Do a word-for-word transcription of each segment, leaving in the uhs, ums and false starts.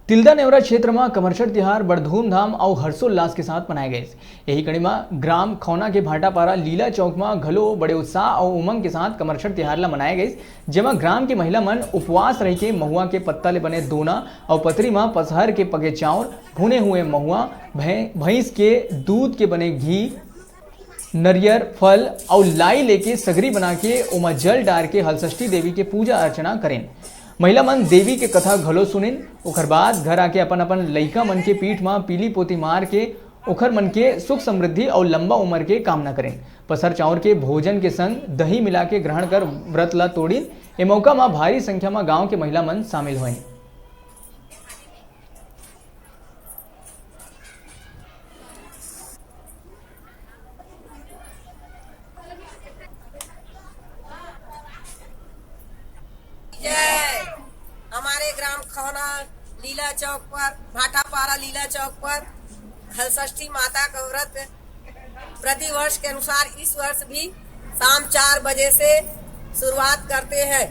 तिल्दा नेवरा क्षेत्र म कमरछठ तिहार बड़ धूमधाम अउ हर्षोल्लास के साथ मनाए गइस। यही कड़ी म ग्राम खौना के भाटापारा लीला चौक म घलो बड़े उत्साह अउ उमंग के साथ कमरछठ तिहार ल मनाए गइस, जेमा ग्राम के महिला मन उपवास रहिके महुआ के पत्ता ले बने दोना अउ पतरी म पसहर के पके चाउर, भुने हुए महुआ, भै-, भैंस के दूध के बने घी, नरियर, फल अउ लाई लेके सगरी बना के ओमा जल डार के हलषष्ठी देवी के पूजा अर्चना करेन। महिला मन देवी के कथा घलो सुनिन। ओखर बाद घर आके अपन अपन लइका मन के पीठ म पीली पोती मार के ओखर मन के सुख समृद्धि अउ लंबा उम्र के कामना करेन। पसहर चाउर के भोजन के संग दही मिला के ग्रहण कर व्रत ला तोड़िन। ए मौका म भारी संख्या म गांव के महिला मन शामिल होइन। जय। हमारे ग्राम खौना लीला चौक पर, भाटापारा लीला चौक पर हलषष्ठी माता का व्रत प्रतिवर्ष के अनुसार इस वर्ष भी शाम चार बजे से शुरुआत करते हैं।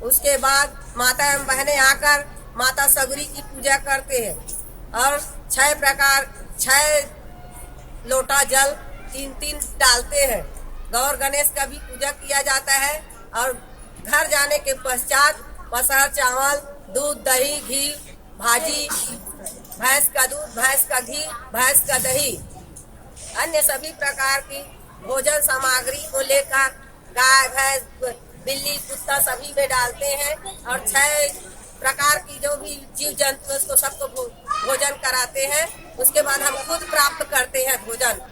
उसके बाद माता एवं बहनें आकर माता सगरी की पूजा करते हैं और छह प्रकार, छह लोटा जल तीन तीन डालते हैं। गौर गणेश का भी पूजा किया जाता है और घर जाने के पश्चात पसहर चावल, दूध, दही, घी, भाजी, भैंस का दूध, भैंस का घी, भैंस का दही, अन्य सभी प्रकार की भोजन सामग्री को लेकर गाय, भैंस, बिल्ली, कुत्ता सभी में डालते हैं और छह प्रकार की जो भी जीव जंतु है, उसको सबको भो-, भोजन कराते हैं। उसके बाद हम खुद प्राप्त करते हैं भोजन।